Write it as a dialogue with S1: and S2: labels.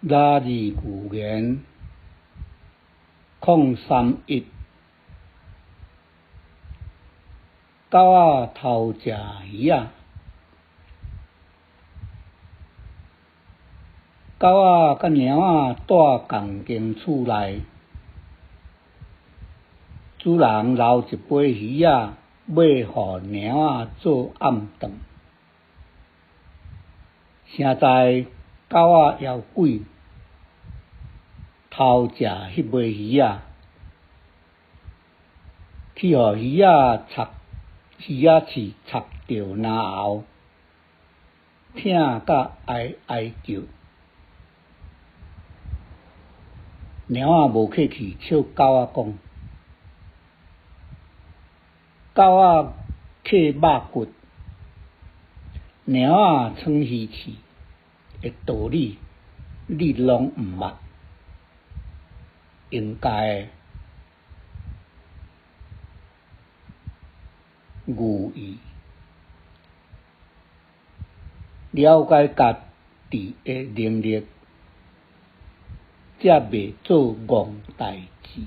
S1: 廿二寓言031，狗仔偷食魚仔。狗仔佮猫仔蹛仝間厝內，主人留一尾魚仔，欲予貓仔做暗頓。誰知狗仔枵鬼，偷食彼尾魚仔，去予魚仔插魚仔刺插著咽喉，疼甲哀哀叫。貓仔無客氣，笑狗仔講：狗仔客肉骨，貓仔藏魚刺的道理，你攏毋捌，應該寓意了解家己的能力，才袂做戇代誌。